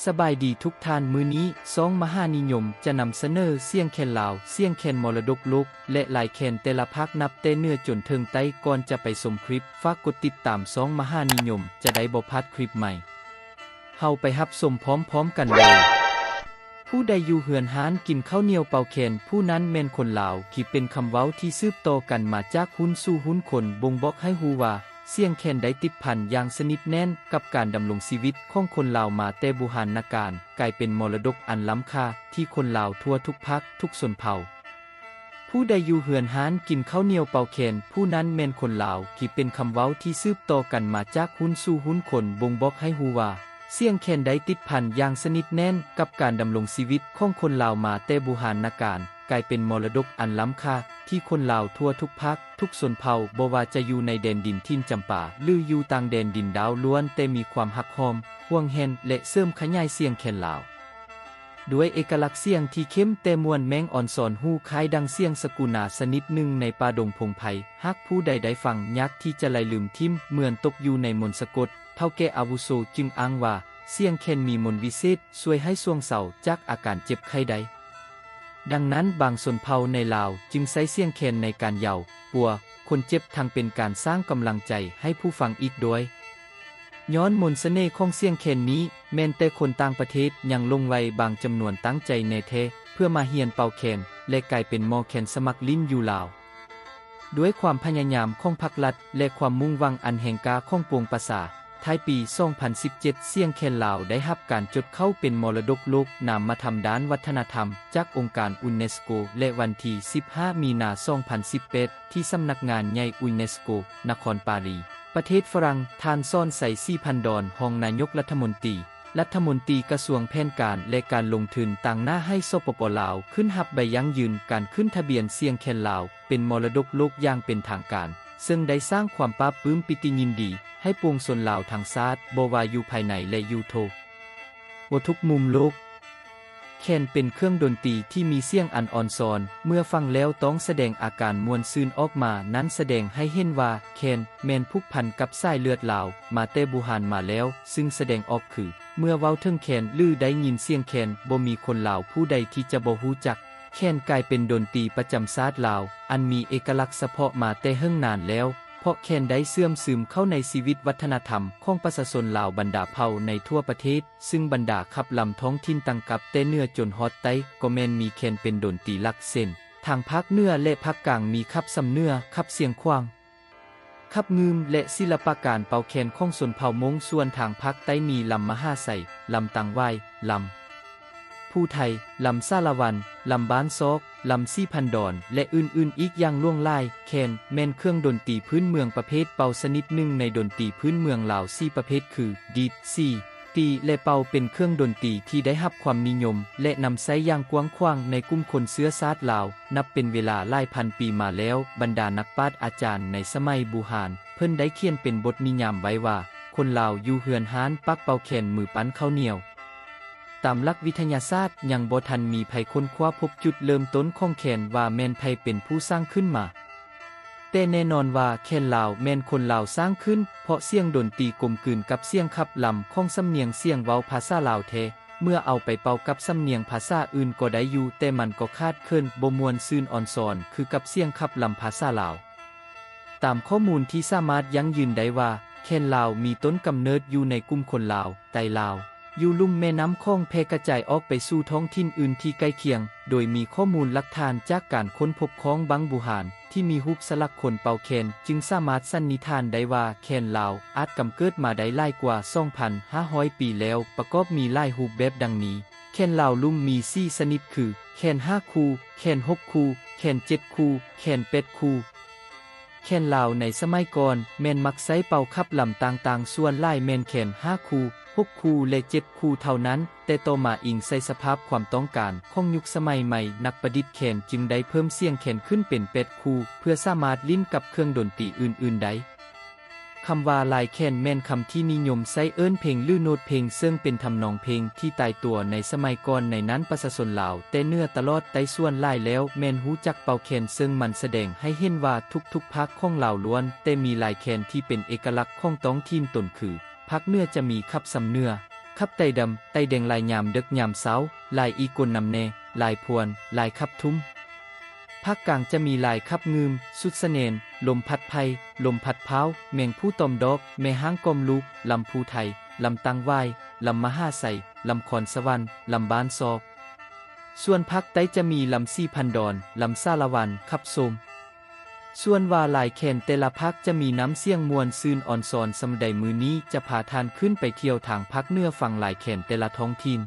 ສະບາຍດີທຸກທ່ານ, ມື້ນີ້ຊ່ອງມະຫານິຍົມຈະນຳສະເໜີສຽງແຄນລາວ, ສຽງແຄນມໍລະດົກໂລກ ແລະ ລາຍແຄນແຕ່ລະພາກນັບແຕ່ເໜືອຈົນເຖິງໃຕ້. ກ່ອນຈະໄປຊົມຄລິບ, ຝາກກົດຕິດຕາມຊ່ອງມະຫານິຍົມ ຈະໄດ້ບໍ່ພາດຄລິບໃໝ່. ເຮົາໄປຮັບຊົມພ້ອມໆກັນເລີຍ. ຜູ້ໃດຢູ່ເຮືອນຮ້ານກິນເຂົ້າໜຽວເປົ່າແຄນ, ຜູ້ນັ້ນແມ່ນຄົນລາວ, ທີ່ເປັນຄຳເວົ້າທີ່ສືບຕໍ່ກັນມາຈາກຮຸ່ນສູ່ຮຸ່ນຄົນ, ບົ່ງບອກໃຫ້ຮູ້ວ່າ ສຽງແຄນໄດ້ຕິດພັນຢ່າງສະໜິດແໜ້ນກັບການດຳລົງຊີວິດຂອງຄົນລາວມາແຕ່ບູຮານນະການ, ກາຍເປັນມໍລະດົກອັນລ້ຳຄ່າທີ່ຄົນລາວທົ່ວທຸກພາກທຸກຊົນເຜົ່າ. ຜູ້ໃດຢູ່ເຮືອນຮ້ານກິນເຂົ້າໜຽວເປົ່າແຄນ, ຜູ້ນັ້ນແມ່ນຄົນລາວ, ທີ່ເປັນຄຳເວົ້າທີ່ສືບຕໍ່ກັນມາຈາກຮຸ່ນສູ່ຮຸ່ນຄົນ, ບົ່ງບອກໃຫ້ຮູ້ວ່າ ສຽງແຄນໄດ້ຕິດພັນຢ່າງສະໜິດແໜ້ນກັບການດຳລົງຊີວິດຂອງຄົນລາວມາແຕ່ບູຮານນະການ, ກາຍເປັນມໍລະດົກອັນລ້ຳຄ່າທີ່ຄົນລາວທົ່ວທຸກພາກທຸກຊົນເຜົ່າ, ບໍ່ວ່າຈະຢູ່ໃນແດນດິນຖິ່ນຈຳປາ ຫຼື ຢູ່ຕ່າງແດນດິນດາວ, ລ້ວນແຕ່ມີຄວາມຮັກຫອມ, ຫວງແຫນ ແລະ ເສີມຂະຫຍາຍສຽງແຄນລາວ ດ້ວຍເອກະລັກສຽງທີ່ເຂັ້ມແຕ່ມ່ວນແມ່ງອ່ອນຊອນຫູ, ຄ້າຍດັ່ງສຽງສະກຸນາຊະນິດໜຶ່ງໃນປ່າດົງພົງໄພ. ຫາກຜູ້ໃດໄດ້ຟັງ, ຍາກທີ່ຈະໄຫຼໄດ້ລືມຖິ້ມ, ເໝືອນຕົກຢູ່ໃນມົນສະກົດ. ເຖົ້າແກ່ອາວຸໂສຈຶ່ງອ້າງວ່າ ສຽງແຄນມີມົນວິເສດ, ຊ່ວຍໃຫ້ຊ່ວງເຊົາຈາກອາການເຈັບໄຂ້ໄດ້. ດັ່ງນັ້ນ, ບາງຊົນເຜົ່າໃນລາວຈຶ່ງໃຊ້ສຽງແຄນໃນການເຍົາ, ປົວຄົນເຈັບ, ທັງເປັນການສ້າງກຳລັງໃຈໃຫ້ຜູ້ຟັງອີກດ້ວຍ. ຍ້ອນມົນສະເໜ່ຂອງສຽງແຄນນີ້, ແມ່ນແຕ່ຄົນຕ່າງປະເທດຍັງຫຼົງໄຫຼບາງຈຳນວນຕັ້ງໃຈແນ່ແທ້ ເພື່ອມາຮຽນເປົ່າແຄນ ແລະ ກາຍເປັນໝໍແຄນສະໝັກຫຼິ້ນຢູ່ລາວ. ດ້ວຍຄວາມພະຍາຍາມຂອງພັກລັດ ແລະ ຄວາມມຸ່ງຫວັງອັນແຮງກ້າຂອງປວງປະຊາ, ທ້າຍປີສອງພັນສິບເຈັດ ສຽງແຄນລາວໄດ້ຮັບການຈົດເຂົ້າເປັນມໍລະດົກໂລກນາມມະທຳດ້ານວັດທະນະທຳຈາກອົງການຢູເນສໂກ ແລະ ວັນທີສິບຫ້າ ມີນາ ສອງພັນສິບແປດ ທີ່ສຳນັກງານໃຫຍ່ຢູເນສໂກ ນະຄອນປາຣີ ປະເທດຝຣັ່ງ, ທ່ານ ສອນໄຊ ສີພັນດອນ ຮອງນາຍົກລັດຖະມົນຕີ, ລັດຖະມົນຕີກະຊວງແຜນການ ແລະ ການລົງທຶນ ຕາງໜ້າໃຫ້ ສປປ ລາວ ຂຶ້ນຮັບໃບຢັ້ງຢືນການຂຶ້ນທະບຽນສຽງແຄນລາວເປັນມໍລະດົກໂລກຢ່າງເປັນທາງການ, ເຊິ່ງໄດ້ສ້າງຄວາມປາບປຶ້ມປີຕິຍິນດີໃຫ້ປວງຊົນລາວທັງຊາດ, ບໍ່ວ່າຢູ່ພາຍໃນ ແລະ ຢູ່ທົ່ວ ບໍ່ທຸກມຸມໂລກ. ແຄນເປັນເຄື່ອງດົນຕີທີ່ມີສຽງອັນອ່ອນຊອນ, ເມື່ອຟັງແລ້ວຕ້ອງສະແດງອາການມ່ວນຊື່ນອອກມາ, ນັ້ນສະແດງໃຫ້ເຫັນວ່າແຄນແມ່ນຜູກພັນກັບສາຍເລືອດລາວມາແຕ່ບູຮານມາແລ້ວ, ຊຶ່ງສະແດງອອກຄື ເມື່ອເວົ້າເຖິງແຄນ ຫຼື ໄດ້ຍິນສຽງແຄນ, ບໍ່ມີຄົນລາວຜູ້ໃດທີ່ຈະບໍ່ຮູ້ຈັກ. ແຄນກາຍເປັນດົນຕີປະຈຳຊາດລາວ ອັນມີເອກະລັກສະເພາະມາແຕ່ເຫິງນານແລ້ວ, ເພາະແຄນໄດ້ເຊື່ອມຊຶມເຂົ້າໃນຊີວິດວັດທະນະທຳຂອງປະຊາຊົນລາວບັນດາເຜົ່າໃນທົ່ວປະເທດ, ຊຶ່ງບັນດາຂັບລຳທ້ອງຖິ່ນຕັ້ງກັບແຕ່ເໜືອຈົນຮອດໃຕ້ ກໍແມ່ນມີແຄນເປັນດົນຕີຫຼັກເຊັ່ນ ທາງພາກເໜືອ ແລະ ພາກກາງມີຂັບຊຳເໜືອ, ຂັບຊຽງຂວາງ, ຂັບງື່ມ ແລະ ສິລະປະການເປົ່າແຄນຂອງຊົນເຜົ່າມົ້ງ, ສ່ວນທາງພາກໃຕ້ມີລຳມະຫາໄຊ, ລຳຕັງຫວາຍ, ລຳ ພູໄທ, ລຳສາລະວັນ, ລຳບ້ານຊອກ, ລຳສີພັນດອນ ແລະ ອື່ນໆອີກຢ່າງຫຼວງຫຼາຍ. ແຄນແມ່ນເຄື່ອງດົນຕີພື້ນເມືອງປະເພດເປົ່າຊະນິດໜຶ່ງໃນດົນຕີພື້ນເມືອງລາວສີ່ປະເພດຄື ດີດ, ສີ, ຕີ ແລະ ເປົ່າ ເປັນເຄື່ອງດົນຕີທີ່ໄດ້ຮັບຄວາມນິຍົມ ແລະ ນຳໃຊ້ຢ່າງກວ້າງຂວາງໃນກຸ່ມຄົນເຊື້ອຊາດລາວ. ນັບເປັນເວລາຫຼາຍພັນປີມາແລ້ວ, ບັນດານັກປາດອາຈານໃນສະໄໝບູຮານ ເພິ່ນໄດ້ຂຽນເປັນບົດນິຍາມໄວ້ວ່າ ຄົນລາວຢູ່ເຮືອນຮ້ານປາກເປົ່າແຄນມືປັ້ນເຂົ້າໜຽວ. ຕາມຫຼັກວິທະຍາສາດ ຍັງບໍ່ທັນມີໃຜຄົ້ນຄວ້າພົບຈຸດເລີ່ມຕົ້ນຂອງແຄນວ່າແມ່ນໃຜເປັນຜູ້ສ້າງຂຶ້ນມາ. ແຕ່ແນ່ນອນວ່າແຄນລາວແມ່ນຄົນລາວສ້າງຂຶ້ນ, ເພາະສຽງດົນຕີກົມກືນກັບສຽງຂັບລຳຂອງສຳນຽງສຽງເວົ້າພາສາລາວແທ້. ເມື່ອເອົາໄປເປົ່າກັບສຳນຽງພາສາອື່ນກໍໄດ້ຢູ່, ແຕ່ມັນກໍຂາດເຂີນ, ບໍ່ມ່ວນຊື່ນອ່ອນຊອນ ຄືກັບສຽງຂັບລຳພາສາລາວ. ຕາມຂໍ້ມູນທີ່ສາມາດຢັ້ງຢືນໄດ້ວ່າ ແຄນລາວມີຕົ້ນກຳເນີດຢູ່ໃນກຸ່ມຄົນລາວ, ໄຕລາວ, ຢູ່ລຸ່ມແມ່ນ້ຳຂອງ ແຜ່ກະຈາຍອອກໄປສູ່ທ້ອງຖິ່ນອື່ນທີ່ໃກ້ຄຽງ, ໂດຍມີຂໍ້ມູນຫຼັກຖານຈາກການຄົ້ນພົບຂອງບັ້ງບູຮານທີ່ມີຮູບສະຫຼັກຄົນເປົ່າແຄນ, ຈຶ່ງສາມາດສັນນິຖານໄດ້ວ່າແຄນລາວອາດກຳເກີດມາໄດ້ຫຼາຍກວ່າສອງພັນຫ້າຮ້ອຍປີແລ້ວ, ປະກອບມີຫຼາຍຮູບແບບດັ່ງນີ້. ແຄນລາວລຸ່ມມີສີ່ຊະນິດຄື ແຄນຫ້າຄູ່, ແຄນຫົກຄູ່, ແຄນເຈັດຄູ່, ແຄນແປດຄູ່. ແຄນລາວໃນສະໄໝກ່ອນແມ່ນມັກໃຊ້ເປົ່າຂັບລຳຕ່າງໆ, ສ່ວນຫຼາຍແມ່ນແຄນຫ້າຄູ່, ຫົກຄູ່ ແລະ ເຈັດຄູ່ເທົ່ານັ້ນ, ແຕ່ຕໍ່ມາອີງໃສ່ສະພາບຄວາມຕ້ອງການຂອງຍຸກສະໄໝໃໝ່, ນັກປະດິດແຄນຈຶ່ງໄດ້ເພີ່ມສຽງແຄນຂຶ້ນເປັນແປດຄູ່ ເພື່ອສາມາດຫຼິ້ນກັບເຄື່ອງດົນຕີອື່ນໆໄດ້. ຄຳວ່າລາຍແຄນແມ່ນຄຳທີ່ນິຍົມໃຊ້ເອີ້ນເພງ ຫຼື ໂນດເພງ, ເຊິ່ງເປັນທຳນອງເພງທີ່ຕາຍຕົວໃນສະໄໝກ່ອນ. ໃນນັ້ນປະຊາຊົນລາວແຕ່ເໜືອຕະຫຼອດໃຕ້ສ່ວນຫຼາຍແລ້ວແມ່ນຮູ້ຈັກເປົ່າແຄນ, ເຊິ່ງມັນສະແດງໃຫ້ເຫັນວ່າທຸກໆພາກຂອງລາວລ້ວນແຕ່ມີລາຍແຄນທີ່ເປັນເອກະລັກຂອງທ້ອງຖິ່ນຕົນ, ຄື ພາກເໜືອຈະມີຂັບຊຳເໜືອ, ຂັບໄຕດຳ ໄຕແດງ ຫຼາຍຍາມເດິກຍາມເຊົ້າ, ຫຼາຍອີ່ກົນນຳແນ່, ຫຼາຍພວນ, ຫຼາຍຂັບທຸ່ມ. ພາກກາງຈະມີຫຼາຍຂັບງື່ມ, ສຸດສະແໜນ, ລົມພັດໄຜ່, ລົມພັດພ້າວ, ແມງຜູ້ຕອມດອກ, ແມ່ຮ້າງກອມລູກ, ລຳພູໄທ, ລຳຕັ້ງຫວາຍ, ລຳມະຫາໄຊ, ລຳຄອນສະຫວັນ, ລຳບ້ານຊອກ. ສ່ວນພາກໃຕ້ຈະມີລຳສີພັນດອນ, ລຳສາລະວັນ, ຂັບຊົມ. ສ່ວນວ່າລາຍແຂນແຕ່ລະພາກຈະມີນ້ຳສຽງມ່ວນຊື່ນອອນຊອນສ່ຳໃດ, ມື້ນີ້ຈະພາທ່ານຂຶ້ນໄປທ່ຽວທາງພາກເໜືອ ຟັງລາຍແຂນແຕ່ລະທ້ອງຖິ່ນ.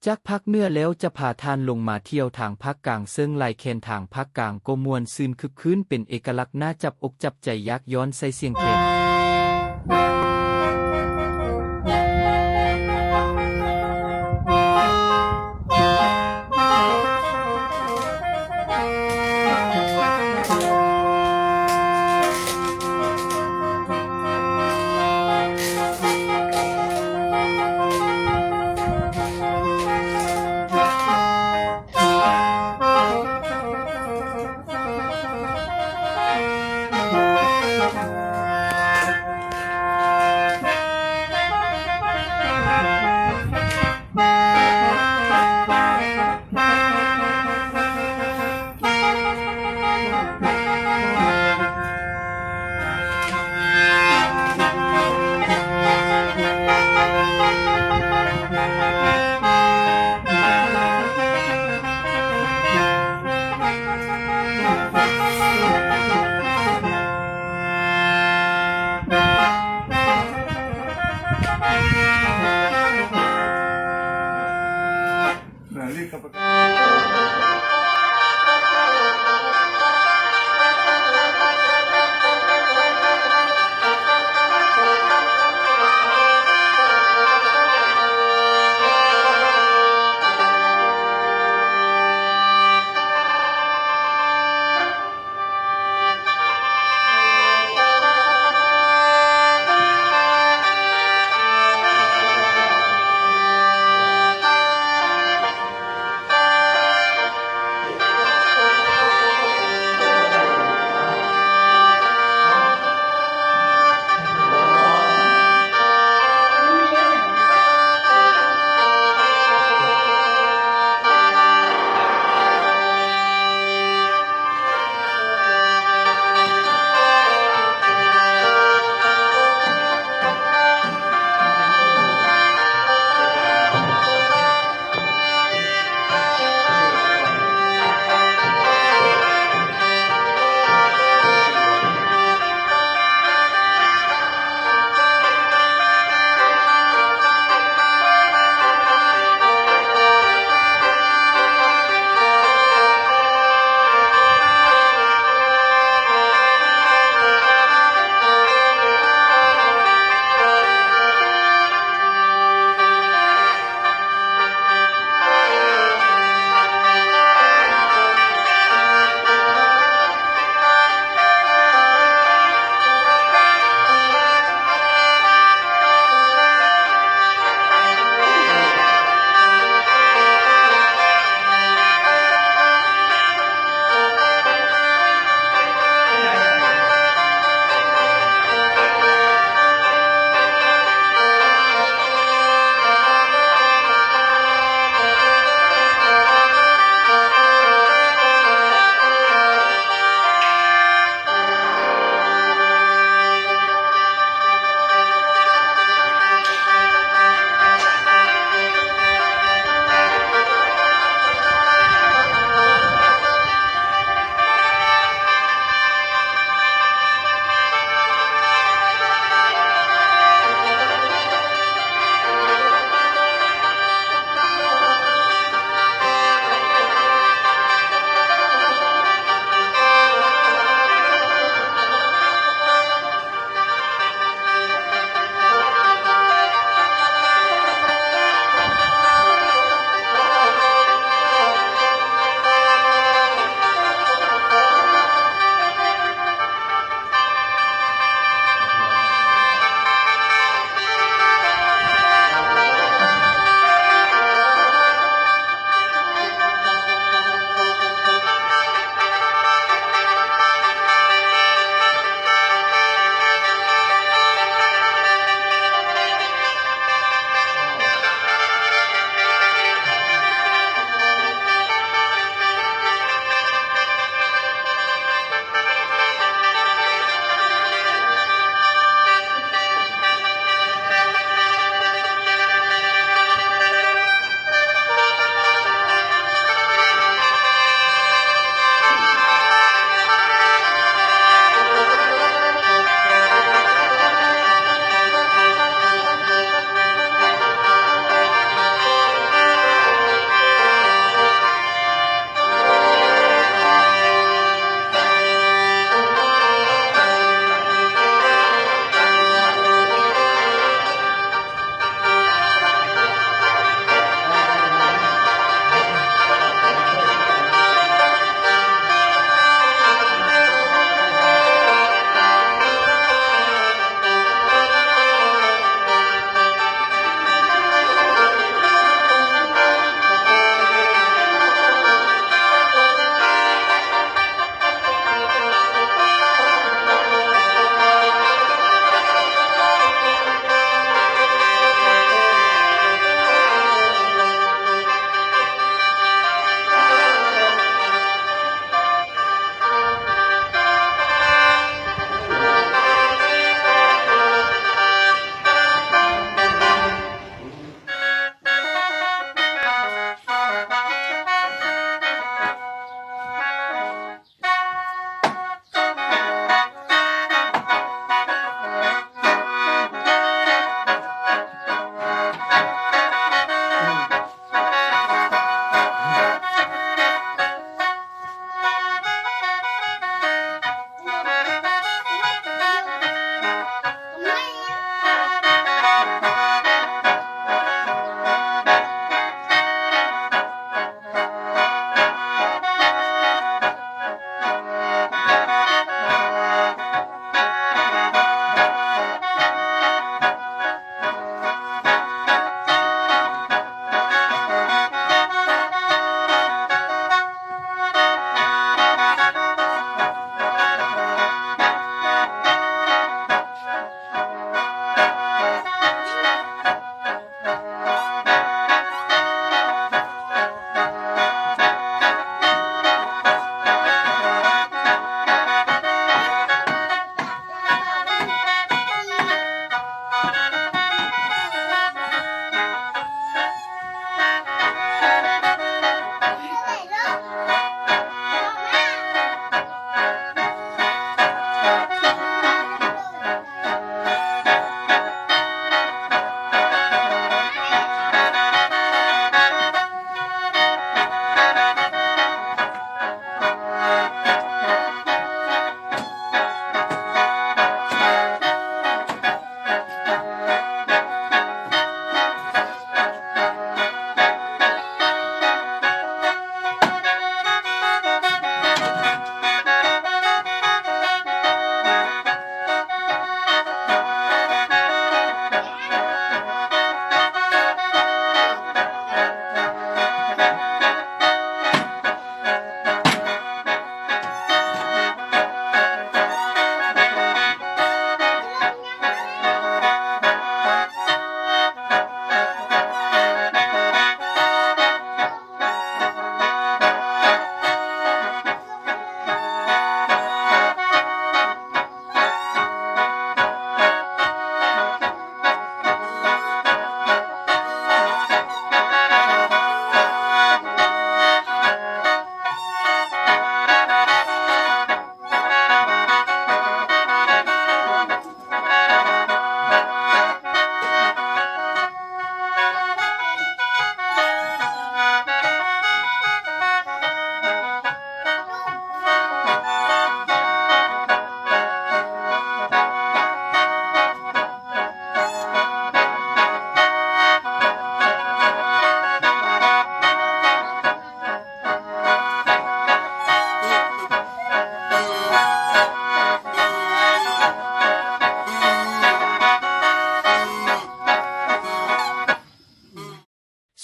ຈາກພາກເໜືອແລ້ວ ຈະພາທ່ານລົງມາທ່ຽວທາງພາກກາງ, ເຊິ່ງລາຍແຄນທາງພາກກາງກໍມ່ວນຊື່ນຄຶກຄື້ນ ເປັນເອກະລັກໜ້າຈັບອົກຈັບໃຈ, ຢາກຍ້ອນໃສ່ສຽງແຄນ.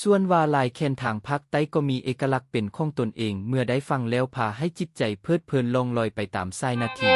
ສ່ວນວ່າລາຍແຂນທາງພາກໃຕ້ກໍມີເອກະລັກເປັນຂອງຕົນເອງ, ເມື່ອໄດ້ຟັງແລ້ວພາໃຫ້ຈິດໃຈເພີດເພີນລ່ອງລອຍໄປຕາມສາຍນາທີ.